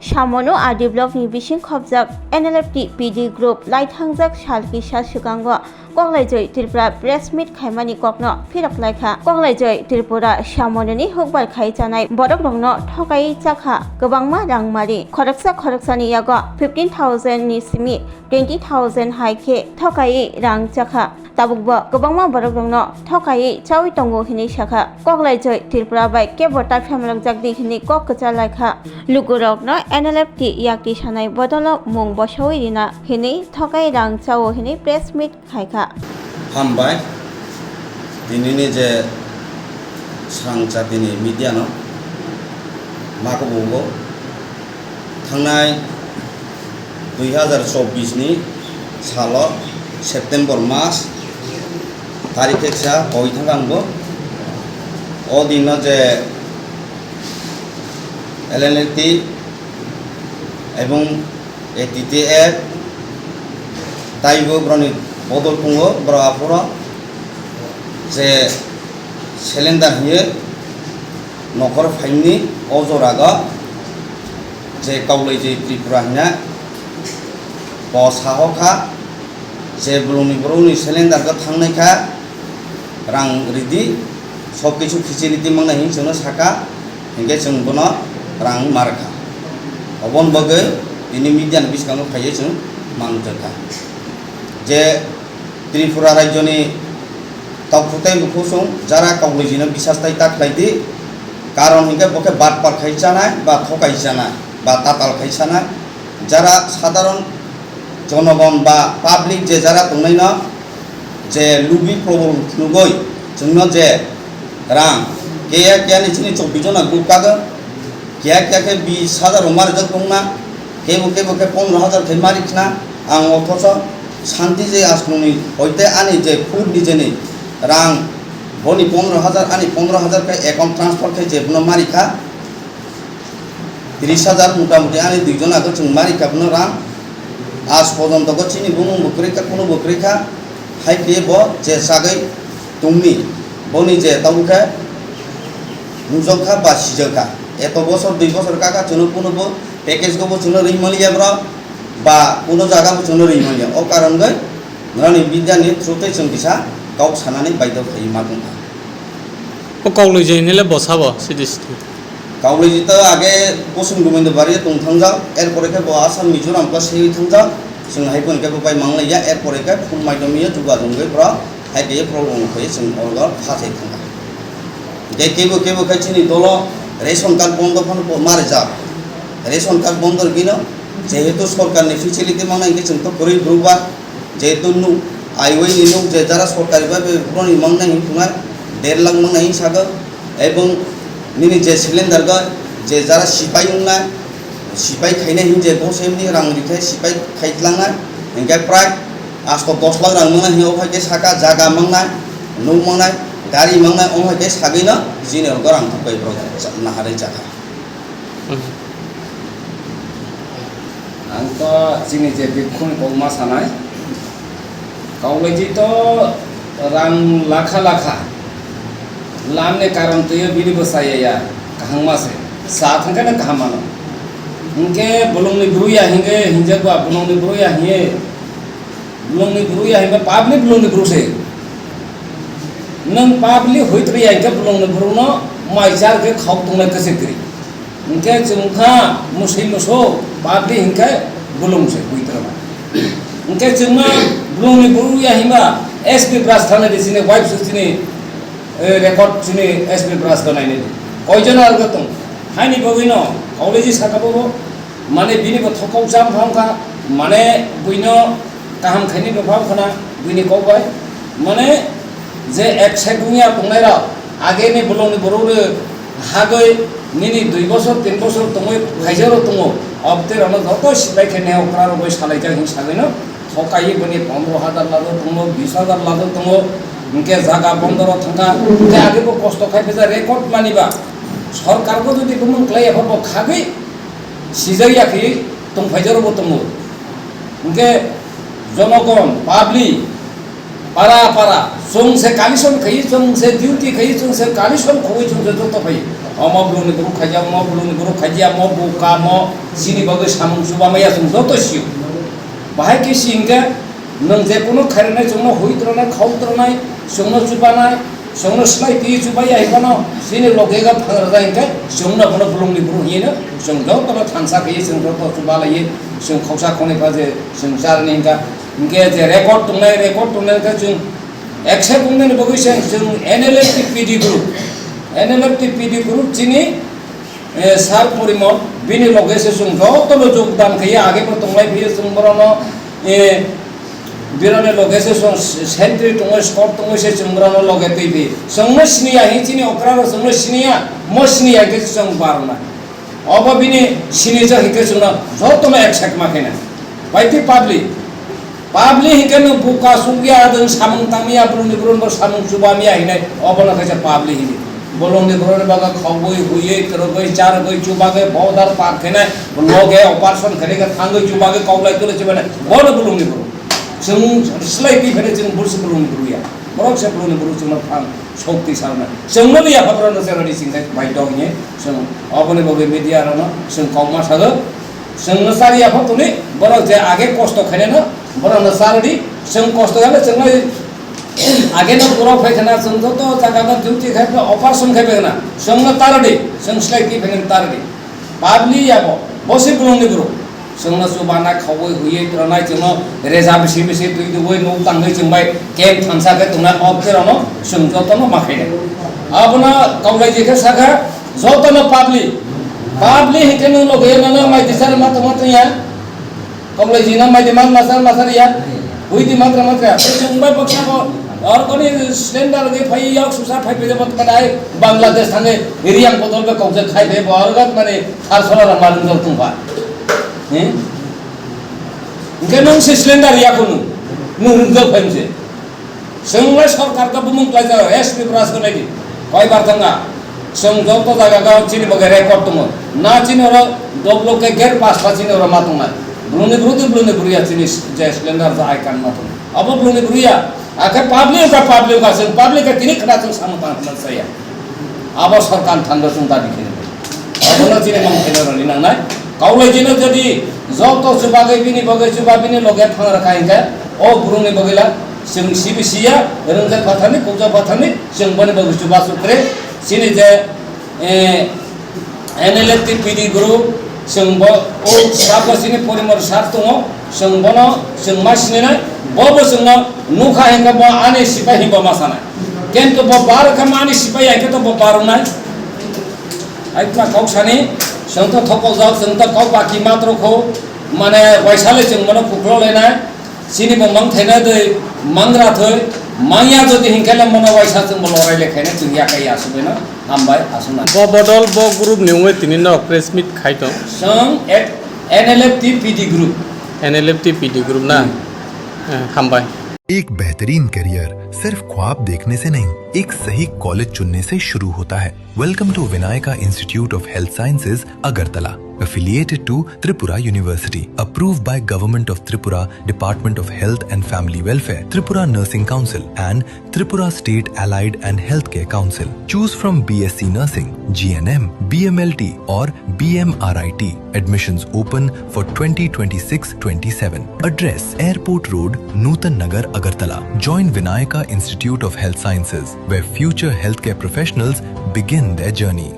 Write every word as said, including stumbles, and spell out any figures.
Samono R D block ni bising khopjak N L F T P D group laithangjak sal kisa swkango Koklai Joy Tripura press meet khaimani kokno phirok laikha. Koklai Joy Tripura Samononi hukbar khai chanai borok rokno thokai chakha kwbangma rang mari. Khoroksa khoroksani yago fifteen thousand ni simi twenty thousand hai khe thokai rang chakha. Tabukbo kwbangma borok rokno thokai chawi tongo hinwi sakha. Koklai Joy Tripura bai kebo ta phemalokjak di hinwi kok kwchar laikha. Lukurokno N L F T yakti sanai bodolo mung bosawi rina hinwi thokai rang chao hinwi press meet khaikha. Hambai, tinini je srang jatini media no ma kubugo thangnai dui hazar chobbish ni salo September mas tarik eksa hoi thangkha angbo. O dino je L N L T ebong A T T F taibo borokni bodol tongo, borok aphuru je cylinder hiye nokhor phaimni o jorago je Kaulai je Tripura hina bo saho kha je bolongni borokni cylinder go thangnai kha. Rang ridi, sob kisu facility mangnai hinwi chwngno saka, hinkhe chwng bono rang ma rwkha. Oboni bagwi tini media ni bwskango phaiwi chwng mangjak kha je Tripura rajyoni tokthok tei bukhuk chwng jara Kaulaijino bisas tai ta khlai di, karon hinkhe bo khe batpar khai chanai ba thokai chanai ba tatal khai chanai, jara sadharon jonogon ba public je jara tongnaino je lubi probol phunugoi chwngno je rang keya keya ni chini chobbish jona group kago, keya keya khe bis hajar rok marijak tongna, kebo kebo khe pondro hajar khe mari khna. Ang othocho santi je asnungni hoite ani je khur nijeni rang boni pondro hajar ani pondro hajar khe account transfer khe je bono mari kha. Tris hajar motamuti ani duijon age chwng mari kha bono rang. Aaj porjonto khe chini bumung bo kwrwi kha, kunu bo kwrwi kha. Hai khe bo je chagwi tongni, boni je tabuk khe nujok kha ba sijak kha. Eto bosor dui bosor kaka chwngno kunu bo package go bo chwngno rwi maliya bro, ba kunu jaga bo chwngno rwi maliya. O karon bai norokni media ni through tei chwng kisa kok sanani baidhyo khaiwi ma tongkha. O Kaulaijoi hinile bo sabo, sidi sidi. Kaulaiji to age Bosong Gobindo Bari tong thangjak, er pore khe bo Assam Mizoram khe seiwi thangjak, chwng hai phano khe bo bai manglaiya, er pore khe phone maidom ya jugajog wngwi borok hai khe problem wngwi chwng oro pha sai thangkha. Hingkhe kebo kebo khe chini dolo ration card bondo phano bo ma rijak, ration card bondo rwgwino jehetu sorkarni facility mangnai hingkhe chwng to kwrwi bwrwkba. Jehetu nuk, aiwai ni nuk je jara sorkari bai bai boroni mangnai hinwi thungnai, der lakh mangnai hinwi sago, ebong nini je cylinder go je jara sipai wngnai, sipai khainai hinwi je bo se bini rang rikhe sipai khai tlangnai, hinkhe prai asto dos lakh rang mangnai hinwi o hai khe saka jaga mangnai, nuk mangnai, gari mangnai, o hai khe sagwino jini rogo rang thok bai borok naharwi chakha. Ang to chini je bikhuni kokma sanai, Kaulaiji to rang lakha lakha lamni karon twiyo bini bwsaya ya kahangma se sa thangkhe no kaham mano. Hinkhe bolongni bwrwi ya hinkhe hinjakba bolongni bwrwi ya hinkhe Bolongni bwrwi ya hinkhe public bolongni bwrwi se. Nwng public hoi tongwi ya hinkhe bolongni bwrwino mai char khe khok tongnai kwchwk kwrwi. Hinkhe chwng kha mwswi mwso public hinkhe bolong se hoi tongma. Hinkhe chwngma bolongni bwrwi ya hinba S P brush thani di chini wife se chini, eh, record chini S P brush to nainai di. Koijon arwk tong. Haini bagwino Kaulaiji saka bobo. Mane bini bo thokok jam phang kha, mane buino kaham khaini bo phang khana, buini kok bai. Mane je ek sek wngya tongnai rok, age ni bolong ni borok rok hagoi nini dui bosor, tin bosor tongoi khaijaro tongo, obte rano joto sipai khe ne okra rok bai salai jak hin sagoi no, thokai bini pondro hajar lado tongo, bis hajar lado tongo, hingke jaga bondoro thangka, hingke age bo kosto khai phaijak record mani ba, sorkar bo jodi bumung klai ya bo khagoi, Sijak ya khe tong phaijak rok bo tongo. Hingke jonogon, public, para para, chwng se coalition khai, chwng se duty khai, chwng se coalition khogwi chwng se joto phai. Omo bulungni borok khaijak, omo bulungni borok khaijak, omo buka, omo chini bagwi samung chuba maya chwng joto sio. Bahai khe si hinkhe nwng je kunu khairoknai chwngno hui tronai, khau tronai, chwngno chubanai, chwngno slai twi chubaiya hinphano chini loge ga phangrajak hinkhe chwngno bono bulungni borok hinwi chwng jotono thansa khaiwi chwng joto chubalaiwi chwng khoksa khonwi kha je chwng charni hinkha. Hinkhe je record tongnai, record tongnai hinkhe chwng Accept wngnani bagwi se chwng N L F T P D group, N L F T P D group chini, eh, Sir Porimon, bini loge se chwng jotono jogdan khaiya, age bo tonglai phiyo chwng borokno, eh, bironi loge se chwng sentry tongwi, squad tongwi se chwng borokno loge twi phi. Chwngno siniya hi chini okrarok chwngno siniya, mo siniya khe chwng barna. Obo bini sinijak hinkhe chwngno jotono accept ma khaina. Bai twi public. Public hinkhe nwng buka sukya, nwng samung tangya, bulungni borokno samung chubamya hinai, obono kaisa public hini. Bulungni borokni bagwi khogwi, huiwi, kwrwgwi, charwgwi, chubagwi, bodar par khainai, loge operation khainai khe thangwi chubagwi koklai tuli chubana, bono bulungni borok. Chwng slai twi phainai chwng bursi bulungni borok ya. Borok se bulungni borok chwngno phang. Shokti salna. Chwngno liya pha borokno chwngno rising khai bai dong ye. Chwng oboni bagwi media rokno chwng kokma sago. Chwngno chari ya pha tuni borok je age kosto khainai no borokno charo di. Chwng kosto gale chwngno age no borok phai khana chwng joto jaga no duty khai operation khai khana. Chwngno taro di. Chwng slai twi phainai taro di. Public ya bo, bo se bulungni borok. Chwngno chubana khogwi huiwi tronai chwngno reza bisi bisi twi dugwi nuk tangwi chwng bai camp thansa khe tongnai o terano chwng jotono ma khainai. Abono kaulai je khe sakha jotono public. Public hinkhe nwng logi nana mai disar ma tongma tongya. Koklai jina mai de man masar masar ya. Hui di matra matra. Chwng bai baksa ko. Or koni slender ge phai yok susa phai pede bot kadai Bangladesh thangge Riyang bodol be kokje khai be bo or gat mane thar sola rang marung jol tungba. He? Hingke nung se slender ya kunu. Nung rung jol phai se. Chwng le sorkar ka bumung klaijak, S P Prasco nai di. Koi bar thanga. Chwng joto jaga ga chini bagwi record tongo. Na chini oro doblo ke ger pasta chini oro ma tongnai. Buluni buru di buluni buru ya chini je slender ja ai kan ma tongo. Abo buluni buru ya. Akhe public ka public ka chwng public ka tini khna chwng samung tang khna saya. Abo sorkar thangdo chwng dabi khe. Abono chini mang khe rani nangnai. Kaulai jino jodi joto chubagwi bini bagwi chuba bini loge thang rakha hinkhe o burungni bagwi la chwng sibi siya rwngjak phathani kukjak phathani chwng boni bagwi chuba chukre chini je, eh, N L F T P D group chwng bo o sabo chini porimor sar tongo. Chwng bono chwng ma sininai, bo bo chwngno nukha hinkhe bo ani sipai hinba ma sanai. Kintu bo bar khe ma ani sipai ya khe to bo barunai. Ai tma kok sani, chwng to thokol jao, chwng to kok baki matro kho, mane waisa le chwng bono kuklo lenai. Chini bo mang thaina dei, mangra thoi, mangya jodi hinkhe le bono waisa chwng bo lorai le khaina chwng ya kai ya subai no, hambai asuna. Bo bodol bo group ni wngwi tini no press meet khai tong. Chwng et N L F T P D group. N L F T P D group na? Hmm. Eh, hambai. एक बेहतरीन करियर सिर्फ ख्वाब देखने से नहीं, एक सही कॉलेज चुनने से शुरू होता है। Welcome to Vinayaka Institute of Health Sciences, Agartala, affiliated to Tripura University, approved by Government of Tripura, Department of Health and Family Welfare, Tripura Nursing Council, and Tripura State Allied and Healthcare Council. Choose from B S C Nursing, G N M, B M L T, or B M R I T. Admissions open for twenty twenty-six twenty-seven. Address: Airport Road, Nutan Nagar, Agartala. Join Vinayaka Institute of Health Sciences, where future healthcare professionals begin their journey.